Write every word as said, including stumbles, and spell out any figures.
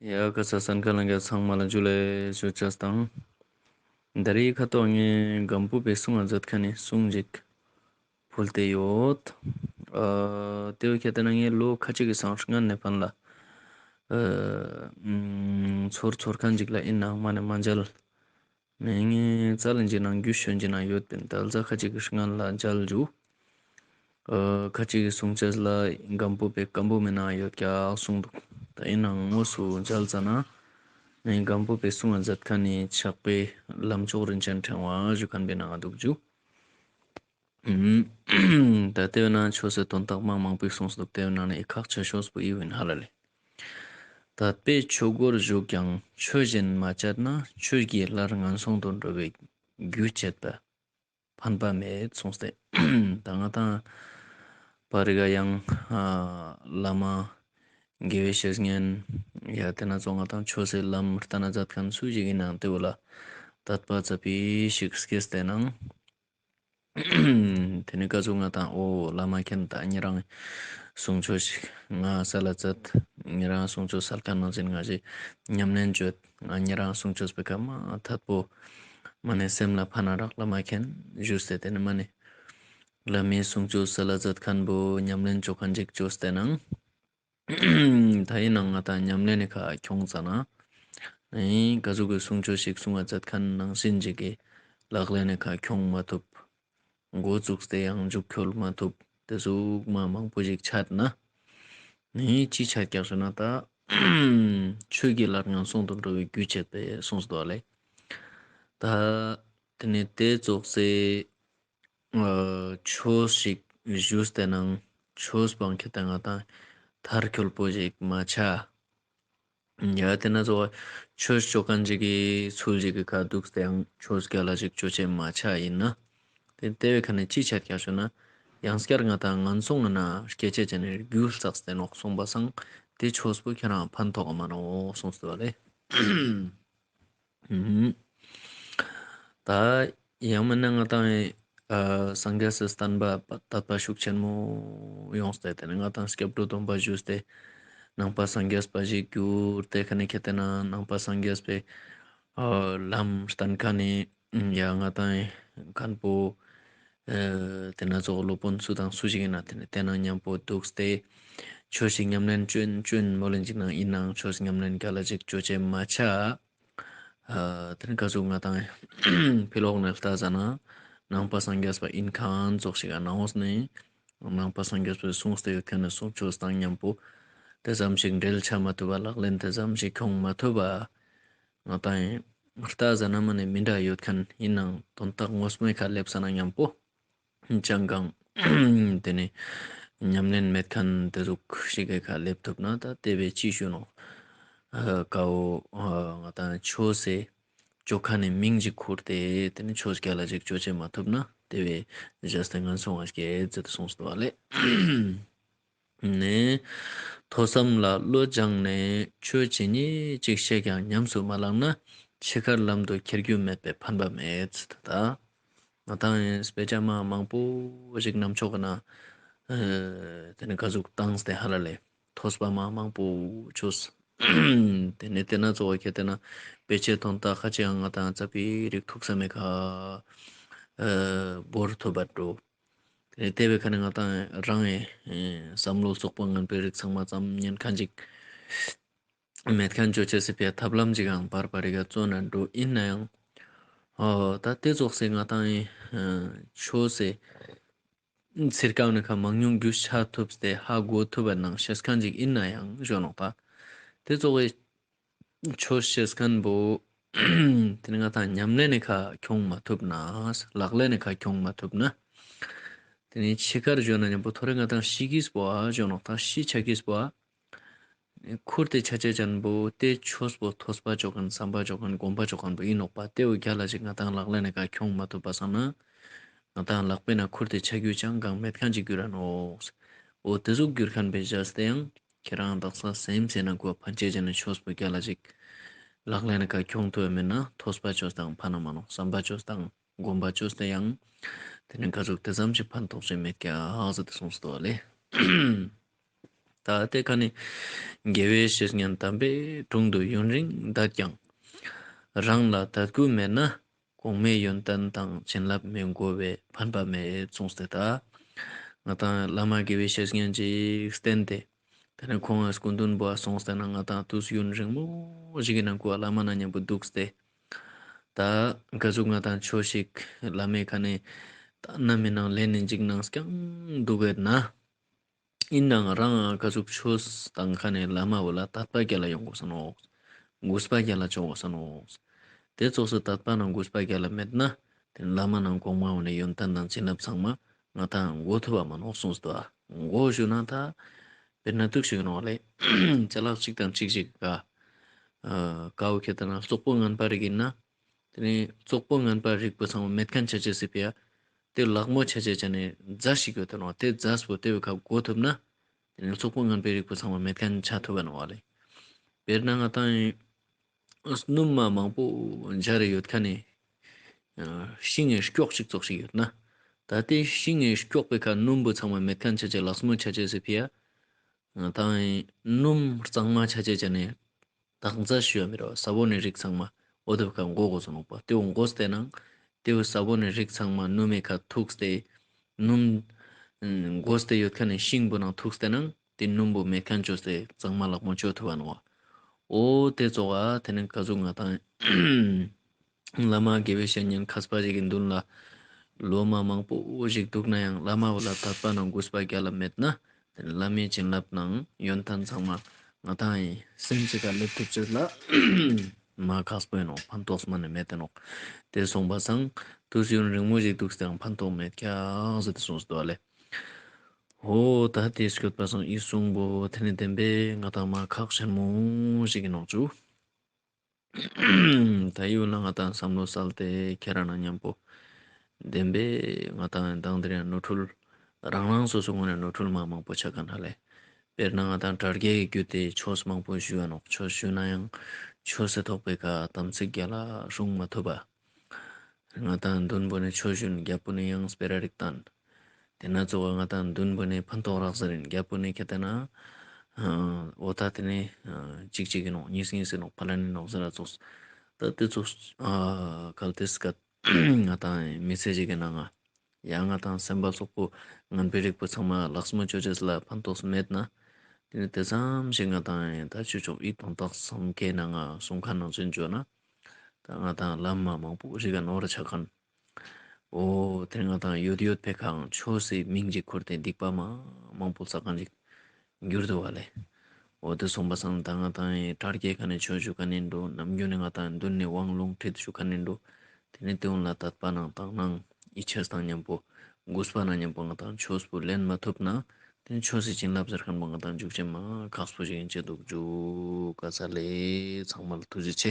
ཡ་ཀ་ས་སན་ཁ་ལང་ག་ཚང་མ་ལ་ཇུ་ལེ་ཞུ་ཅེས་དང་། ད་རེས་ཁ་ཐོག་ངས་སྒམ་པོ་པའི་གསུང་ང་མཛད་ཁན་ནི་གསུང་ཞིག་ཕུལ་ཏེ་ཡོད། ཨ་ཏེ་བོ་ཁྱེད་ལྟ་ན་ངས་ལོ་ཁ་ཅིག་གི་སང་སྔན་ནེ་ཕན་ལ་ཨ་ཚོར་ཚོར་ཁན་ཅིག་ལ་ཨིན་ནའང་མ་ནེ་མ་མཇལ། ནེ་ངས་ཙལ་ལིན་ཅི་ནང་རྒྱུས་ཤོན་ཅི་ནང་ཡོད་པིན། ད་ལ་ཁ་ཅིག་གི་སྔན་ལ་མཇལ་ཇུ། ཨ་ཁ་ཅིག་གི་གསུང་ཅེས་ལ་སྒམ་པོ་པའི་སྐམ་པོ་མེ་ནང་ཡོད་ཀྱག་གསུངས་འདུག། ད་ཨིན་ནའང་དངོས་སུ་མཇལ་ཙ་ན་ནེ་སྒམ་པོ་པའི་གསུང་ང་མཛད་ཁན་ནི་ཕྱག་དཔེ་ལམ་མཆོག་རིན་ཆེན་ཕྲེང་བ་ཞུ་ཁན་པའི་ནང་འདུག་ཇུ། ད་ཏེ་བོ་ན་ཆོས་སི་དོན་དག་མ་མང་པོ་གསུངས་འདུག། ཏེ་བོ་ནང་ནེ་ཁག་ཆེ་ཤོས་པོ་ཨི་བོ་ཨིན་ཧ་ལ་ལེ། དད་པས་ཆོས་སྒོར་ཞུགས་ཀྱང་ཆོས་བཞིན་མ་སྤྱད་ན། ཆོས་ཀྱི་སླར་ངན་སོང་དུ་འགྲོ་བའི་རྒྱུ་བྱེད་པ་ཕན་པ་མེད་གསུངས་ཏེ། ད་ང་དང་པར་ག་ཡང་ཨ་བླ་མ་དགེ་བའི་བཤེས་གཉེན་ཡ་ཏེ་ན་ཚོ་ང་དང་ཆོས་སི་ལམ་ལྟ་ན་མཛད་ཁན་སུ་ཞིག་ཨིན་ནའང་ཏེ་བོ་ལ་དད་པ་ཙ་པིག་ཞིག་སྐྱེས་ཏེ་ནང་། ཏེ་ནེ་ཀ་ཟུག་ང་དང་འོ་བླ་མ་མཁྱེན་ད་ཉེ་རང་གསུང་ཆོས་ཤིག་ང་སལ་ལ་ཛད། ཉེ་རང་གསུང་ཆོས་སལ་ཁན་ནང་ཞིན་ང་ཞིག་ཉམས་ལེན་ཅོ་ཡོད། ང་ཉེ་རང་གསུང་ཆོས་པོའི་ཀ་མ་ཐད་པོ་མ་ནེ་སེམས་ལ་ཕན་ན་རག་བླ་མ་མཁྱེན་ཞུས་ཏེ་ཏེ་ནེ་མ་ནེ་བླ་མའི་གསུང་ཆོས་སལ་ལ་ཛད་ཁན་པོ་ཉམས་ལེན་ཅོ་ཁན་ཅིག་ཅོས་ཏེ་ནང་། ད་ཨིན་ནའང་ང་དང་ཉམས་ལེན་ནི་ཁ་ཁྱོང་ཙ་ན། ཨིན་ཀ་ཟུག་གི་གསུང་ཆོས་ཤིག་གསུང་ང་ཛད་ཁན་ནང་ཞིན་ཅིག་གི་ལག་ལེན་ནི་ཁ་ཁྱོང་མ་ཐུབ། འགོ་ཙུགས་ཏེ་ཡང་ཇུག་ཁྱོལ་མ་ཐུབ། ཏེ་ཟུག་མ་མང་པོ་ཞིག་ཆད་ན། ནི་ཅི་ཆད་ཀྱག་ཟེར་ན་ད་ཆོས་ཀྱི་སླར་ངན་སོང་དུ་འགྲོ་བའི་རྒྱུ་བྱེད་པའི་གསུངས་སོ་ལེ། ད་ཏེ་ནེ་ཏེ་ཙོགས་སེ་ཨ་ཆོས་ཤིག་ཞུས་ཏེ་ནང་ཆོས་པོའང་ཁྱེད་ལྟ་ང་དང་མཐར་འཁྱོལ་པོ་ཞིག་མ་ཆ། ཡ་ཏེ་ན་ཚོ་ཆོས་ཅོ་ཁན་ཅིག་གི་ཚུལ་ཅིག་གི་ཁ་དུག་སྟེ་ཡང་ཆོས་ག་ལ་ཅིག་ཅོ་ཅེས་མ་ཆ་ཨིན་ན། ཏེ་ཏེ་བོའི་ཁ་ནེ་ཅི་ཆད་ཀྱག་ཞུ་ན། ཡང་སྐྱར་ང་དང་ངན་སོང་ངི་ནང་སྐྱེ་ཅེས་ཅན་ནི་རྒྱུ་བསགས་ཏེ་ནོག་གསུངས་པ་སང་ཏེ་ཆོས་པོ་ཁྱེད་རང་ཕན་ཐོགས་མ་ནོག་གསུངས་ཏེ་བ་ལེ། ཨུམ། ད་ཡང་མིན་ན་ང་དང་ཨ་སངས་རྒྱས་སི་བསྟན་པ་དད་པ་ཤུགས་ཆེན་མོ་ཡོངས་ཏེ་ཏེ་ནེ་ང་དང་སྐྱབས་འགྲོ་སྡོམ་པ་ཞུས་ཏེ་ནང་པ་སངས་རྒྱས་པ་ཞིག་གྱུར་ཏེ་ཁ་ནེ་ཁྱེད་ལྟ་ན་ནང་པ་སངས་རྒྱས་པའི་ཨ་ལམ་བསྟན་ཁན་ནི་ཡ་ང་དང་མཁན་པོ་ཨ་ཏེ་ན་ཚོགས་སློབ་དཔོན་སུ་དང་སུ་ཞིག་ཨིན་ན་ཏེ་ནེ་ཏེ་ནང་ཉམ་པོ་དུགས་ཏེ་ཆོས་ཤིག་ཉམས་ལེན་ཅོ་ཨིན་ཅོ་ཨིན་མོལ་ལེན་ཅིག་ནང་ཨིན་ནའང་ཆོས་ཉམས་ལེན་ག་ལ་ཅིག་ཅོ་ཅེས་མ་ཆ། ཨ་ཏེ་ནེ་ཀ་ཟུག་ང་དང་ཕི་ལོག་ནེ་ལྟ་ཟ་ན་ནང་པ་སངས་རྒྱས་པ་ཨིན་ཁན་ཙོགས་ཤིག་ག་ནང་འོས་ནེ་ནང་པ་སངས་རྒྱས་པའི་གསུངས་ཏེ་ཡོད་ཁན་ནི་གསུང་ཆོས་དང་ཉམ་པོ་ཏེ་ཙམ་ཞིག་འབྲེལ་ཆ་མ་ཐུབ་པ་ལག་ལེན་ཏེ་ཙམ་ཞིག་ཁྱོང་མ་ཐུབ་པ་ང་དང་ལྟ་ཟ་ན་མ་ནེ་མི་འདྲ་ཡོད་ཁན་ཨིན་ནའང་དོན་དག་ངོས་མོའི་ཁ་ལེབས་ས་ན་ཉམ་པོ། ཅང་གང་ཏེ་ནེ་ཉམས་ལེན་མེད་ཁན་ཏེ་ཟུག་ཤིག་གི་ཁ་ལེབ་ཐུབ་ན་ད་ཏེ་བོའི་ཅི་ཞུ་ནོག། ཨ་ཀའོ་ཨ་ང་དང་ཆོས་སི་ཅོ་ཁན་ནི་མིང་ཅིག་ཁུར་ཏེ་ཏེ་ནེ་ཆོས་ག་ལ་ཅིག་ཅོ་ཅེས་མ་ཐུབ་ན་ཏེ་བོའི་ཞེས་ཏེ་ངན་སོང་ང་སྐྱེ་ཟེར་ཏེ་གསུངས་སོ་བ་ལེ། ནེ་ཐོས་བསམ་ལ་བློ་སྦྱངས་ནས་ཆོས་ཇི་སྙེད་ཅིག་ཤེས་ཀྱང་ཉམས་སུ་མ་བླངས་ན་འཆི་ཁར་ལམ་དུ་འཁྱེར་རྒྱུ་མེད་པས་ཕན་པ་མེད་ཟེར་ཏེ་ད། ང་དང་ཡང་སྤེ་ཆ་མ་མང་པོ་ཞིག་ནམ་ཆོག་གི་ན་ཨ་ཏེ་ནེ་ཀ་ཟུག་ཏངས་ཏེ་ཧ་ལ་ལེ་ཐོས་པ་མ་མང་པོ་ཅོས། ཏེ་ནེ་ཏེ་ན་ཚོགས་ཁྱེད་ལྟ་ན་ཕལ་ཆེར་དོན་དག་ཁ་ཅིག་ཡང་ང་དང་ཙ་པིག་རིག་ཐུབ་ས་མེད་ཁ་ཨ་བོར་ཐུབ་པ་འགྲོ། ཏེ་ནེ་ཏེ་བོའི་ཁ་ནེ་ང་དང་རང་ངི་ཨེ་བསམ་བློ་རྩོག་པོ་ངན་པའི་རིགས་ཚང་མ་ཙམ་ཉན་ཁན་ཅིག་མེད་ཁན་ཅོ་ཅེས་སི་ཕིའ་ཐབས་ལམ་ཅིག་ཡང་བར་བར་རི་ག་བཙོན་ན་འགྲོ་ཨིན་ནའང་། ཨོ་ད་ཏེ་ཙོགས་སེ་ང་དང་ངི་ཆོས་སི་ཚིར་ཀ་ནེ་ཁ་མང་ཉུང་རྒྱུས་ཆ་ཐུབ་སྟེ་ཧ་གོ་ཐུབ་པ་ནང་ཤེས་ཁན་ཅིག་ཨིན་ནའང་ཞུ་ནོག་ད། ཏེ་ཙོགས་སི་ཆོས་ཤེས་ཁན་པོ་ཏེ་ནེ་ང་དང་ཉམས་ལེན་ནི་ཁ་ཁྱོང་མ་ཐུབ་ན་ལག་ལེན་ནི་ཁ་ཁྱོང་མ་ཐུབ་ན། ཏེ་ནེ་འཆི་ཁར་ཞུ་ན་ཉམ་པོ་ཐོ་རེ་ང་དང་ཤི་གིས་པོ་ཨ་ཞུ་ནོག་ད་ཤི་ཆ་གིས་པོ་ཨ། ཁུར་ཏེ་ཆ་ཅེས་ཅན་པོ་ཏེ་ཆོས་པོ་ཐོས་པ་ཅོ་ཁན་བསམ་པ་ཅོ་ཁན་སྒོམ་པ་ཅོ་ཁན་པོ་ཨིན་ནོག་པ། ཏེ་བོ་ག་ལ་ཅིག་ང་དང་ལག་ལེན་ནི་ཁ་ཁྱོང་མ་ཐུབ་པ་སང་ན་ང་དང་ལག་པའི་ནང་ཁུར་ཏེ་ཆ་རྒྱུ་ཅང་གང་མེད་ཁན་ཅིག་གྱུར་ར་ནོག། འོ་ཏེ་ཟུག་གྱུར་ཁན་པའི་ཞག་སྟེ་ཡང་ཁྱེད་རང་དག་ས་སེམས་སེ་ན་གོ་ཕན་ཅེས་ཅན་ནི་ཆོས་པོ་ག་ལ་ཅིག་ལག་ལེན་ནི་ཁ་ཁྱོང་ཐུབ་མེད་ན་ཐོས་པ་ཅོས་དང་ཕན་ན་མ་ནོག། བསམ་པ་ཅོས་དང་སྒོམ་པ་ཅོས་ཏེ་ཡང་ཏེ་ནེ་ག་ཟུག་ཏེ་ཙམ་ཞིག་ཕན་ཐོགས་ཅེས་མེད་ཀྱག་ཟེར་ཏེ་གསུངས་སོ་ལེ། ད་ ད་དེ་ཀ་ནེ་དགེ་བའི་བཤེས་གཉེན་དམ་པའི་དྲུང་དུ་ཡུན་རིང་བསྡད་ཀྱང་། རང་ལ་དད་གུས་མེད་ན། གོང་མའི་ཡོན་ཏན་དང་བྱིན་རླབས་མི་འགོ་བས་ཕན་པ་མེད་གསུངས་ཏེ། ད་ང་ཏང་བླ་མ་དགེ་བའི་བཤེས་གཉེན་ཅིག་བསྟེན་ཏེ། དེ་ནེ་ཁོང་ངི་སྐུ་མདུན་པོ་སོང་སྟེ་ན་ང་ཏང་དུས་ཡུན་རིང་མོ་ཞིག་གི་ནང་ཁུལ་བླ་མ་ན་མཉམ་པོ་འདུག་སྟེ། ད་ག་ཟུག་ང་ཏང་ཆོས་ཤིག་བླ་མའི་ཁ་ནེ་ད་ན་མི་ནང་ལེན་ནི་ཅིག་ནང་སྐྱང་འདུག་གེད་ན། ཨིན་ནའང་རང་ག་ཟུག་ཆོས་དང་ཁ་ནེ་བླ་མ་བོ་ལ་དད་པ་རྒྱལ་ལ་ཡོང་དགོས་ས་ནོག། གུས་པ་རྒྱལ་ལ་ཅོ་དགོས་ས་ནོག། དེ་ཙོགས་སི་དད་པ་ནང་གུས་པ་རྒྱལ་ལ་མེད་ན། དེ་བླ་མ་ནང་གོང་མ་བོ་ནེ་ཡོན་ཏན་དང་བྱིན་རླབས་ཚང་མ་ང་ཏང་འགོ་ཐུབ་བ་མ་ནོག་གསུངས་ཏེ། འགོ་ཞུ་ན་ད་དཔེར་ན་ཏུག་ཞིག་ནོག་ལེ། ཅ་ལག་ཅིག་དང་ཅིག་ཅིག་ག་ཀའོ་ཁེ་ཏ་ན་བཙོག་པོ་ངན་པ་རིག་ཨིན་ན། དེ་ནེ་བཙོག་པོ་ངན་པ་རིག་པོ་ཚང་མ་མེད་ཁན་ཆ་ཅེས་སི་ཕི་ཡ། དེ་ལག་མོ་ཆ་ཅེས་ཅ་ནེ་རྫས་ཤིག་ཡོད་དེ་ནོག། དེ་རྫས་པོ་དེ་བོའི་ཁ་འགོ་ཐུབ་ན། དེ་ནེ་བཙོག་པོ་ངན་པའི་རིག་པོ་ཚང་མ་མེད་ཁན་ཆ་ཐུབ་བ་ནོག་ལེ། དཔེར་ན་ང་ཏང་སྣུམ་མ་མང་པོ་འཇའ་རེ་ཡོད་ཁན་ནི་ཤིང་ངི་སྐྱོགས་ཅིག་ཙོགས་ཤིག་ཡོད་ན། ད་དེ་ཤིང་ངི་སྐྱོགས་པོའི་ཁ་སྣུམ་པོ་ཚང་མ་མེད་ཁན་ཆ་ཅེས་ལག་མོ་ཆ་ཅེས་སི་ཕི་ཡ། ང་ཏང་སྣུམ་གཙང་མ་ཆ་ཅེས་ཅ་ནེ་དག་རྫས་ཞུ་ཡ་མི་རོ། ས་བོན་ནི་རིགས་ཚང་མ་འོ་དེ་བོའི་ཁ་འགོ་དགོས་ས་ནོག་པ། དེ་བོ་འགོས་ཏེ་ནང་དེ་བོ་ས་བོན་ནི་རིགས་ཚང་མ་སྣུམ་མི་ཁ་ཐུག་སྟེ་སྣུམ་འགོས་ཏེ་ཡོད་ཁན་ནི་ཤིང་པོ་ནང་ཐུག་སྟེ་ནང་དེ་སྣུམ་པོ་མེད་ཁན་ཅོས་ཏེ་གཙང་མ་ལག་མོ་ཅོ་ཐུབ་བ་ནོག། འོ་དེ་ཙོགས་ཨ་དེ་ནེ་ག་ཟུག་ང་ཏང་བླ་མ་དགེ་བའི་བཤེས་གཉེན་མཁས་པ་ཞིག་གི་མདུན་ལ་ལོ་མ་མང་པོ་ཞིག་འདུག་ན་ཡང་བླ་མ་བོ་ལ་དད་པ་ནང་གུས་པ་རྒྱལ་ལ་མེད་ན། དེ་ནེ་བླ་མའི་བྱིན་རླབས་ནང་ཡོན་ཏན་ཚང་མ་ང་ཏང་ངི་སེམས་ཅིག་ག་སླེབས་ཐུབ་ཅེས་ལ་མ་ཁག་པོ་ཨིན་ནོག། ཕན་ཐོགས་མ་ནེ་མེད་དེ་ནོག། དེ་སོང་པ་སང་དུས་ཡུན་རིང་མོ་ཞིག་འདུག་སྟེ་ཡང་ཕན་ཐོགས་མེད་ཀྱག་ཟེར་ཏེ་གསུངས་སོ་ལེ། འོ་ད་དེ་སྐྱོད་པ་སང་འི་གསུང་པོ་དེ་ནེ་བདེན་པའི་ང་ཏང་མ་ཁག་ཆེན་མོ་ཞིག་ཨིན་ནོག་ཅུ། ད་འི་བོ་ལ་ང་ཏང་བསམ་བློ་སལ་ཏེ་ཁྱེ་རང་ན་མཉམ་པོ་བདེན་པའི་ང་ཏང་མདང་དེ་རིང་ནོར་འཁྲུལ་རང་རང་སོ་སོ་ངོས་ནེ་ནོར་འཁྲུལ་མ་མང་པོ་ཆ་ཁན་ཧ་ལེ། དཔེར་ན་ང་ཏང་དྲ་རྒྱའི་བརྒྱུད་དེ་ཆོས་མང་པོ་ཞུ་ཡ་ནོག། ཆོས་ཞུ་ན་ཡང་ཆོས་སི་ཐོག་པའི་ཁ་དམ་ཚིག་རྒྱལ་ལ་སྲུང་མ་ཐུབ་པ། ང་ཏང་མདུན་པོ་ནེ་ཆོས་ཞུན་རྒྱབ་པོ་ནེ་ཡང་སྤེ་ར་རིགས་བཏང་། དེ་ན་ཙོགས་ང་ཏང་མདུན་པོ་ནེ་ཕན་ཐོགས་རག་ཟེར་ཨིན། རྒྱབ་པོ་ནེ་ཁེ་ཏེ་ན་འོ་ད་དེ་ནེ་ཅིག་ཅིག་ཨིན་ནོག། གཉིས་གཉིས་ཨིན་ནོག། ཕ་ལ་ནི་ནོག་ཟེར་ར་ཙོགས། ད་དེ་ཙོགས་གལ་ཏེ་སྐད་ང་ཏང་མི་ཚེ་ཞིག་གི་ནང་ང་ཡང་ང་ཏང་སེམས་པ་སོག་པོ་ངན་པའི་རིགས་པོ་ཚང་མ་ལག་མོ་ཅོ་ཅེས་ལ་ཕན་ཐོགས་མེད་ན། དེ་ནེ་དེ་ཙམ་ཞིག་ང་ཏང་ད་ཆོས་ཕྱོགས་འི་དོན་དག་སམ་ཁའི་ནང་ང་གསུང་ཁན་ནང་ཚུན་ཅོ་ན། ད་ང་ཏང་ལམ་མ་མང་པོ་ཞིག་ག་ནོར་ཆ་ཁན། འོ་དེ་ང་ཏང་ཡོད་ཡོད་པའི་ཁ་ཆོས་སི་མིང་ཅིག་ཁུར་ཏེ་སྡིག་པ་མ་མང་པོ་བསགས་ཁན་ཅིག་གྱུར་འདུག་པ་ལེ། འོ་དེ་སོང་པ་སང་ད་ང་ཏང་ངི་དྲ་རྒྱའི་ཁ་ནེ་ཆོས་ཞུ་ཁན་ཨིན་འགྲོ། ནམ་རྒྱུན་ནེ་ང་ཏང་མདུན་ནེ་དབང་ལུང་ཁྲིད་ཞུ་ཁན་ཨིན་འགྲོ། དེ་ནེ་དེ་འོན་ལ་དད་པ་ནང་དག་སྣང་ཡིད་ཆེས་དང་མཉམ་པོ་གུས་པ་ནང་མཉམ་པོ་ང་ཏང་ཆོས་པོ་ལེན་མ་ཐུབ་ན། དེ་ནེ་ཆོས་སི་བྱིན་རླབས་ཟེར་ཁན་པོ་ང་ཏང་འཇུག་ཅེས་མ་ཁག་པོ་ཞིག་ཨིན་ཅེས་འདུག་ཞུ་ཀ་ས་ལེ། ཚང་མ་ལ་ཐུགས་རྗེ་ཆེ།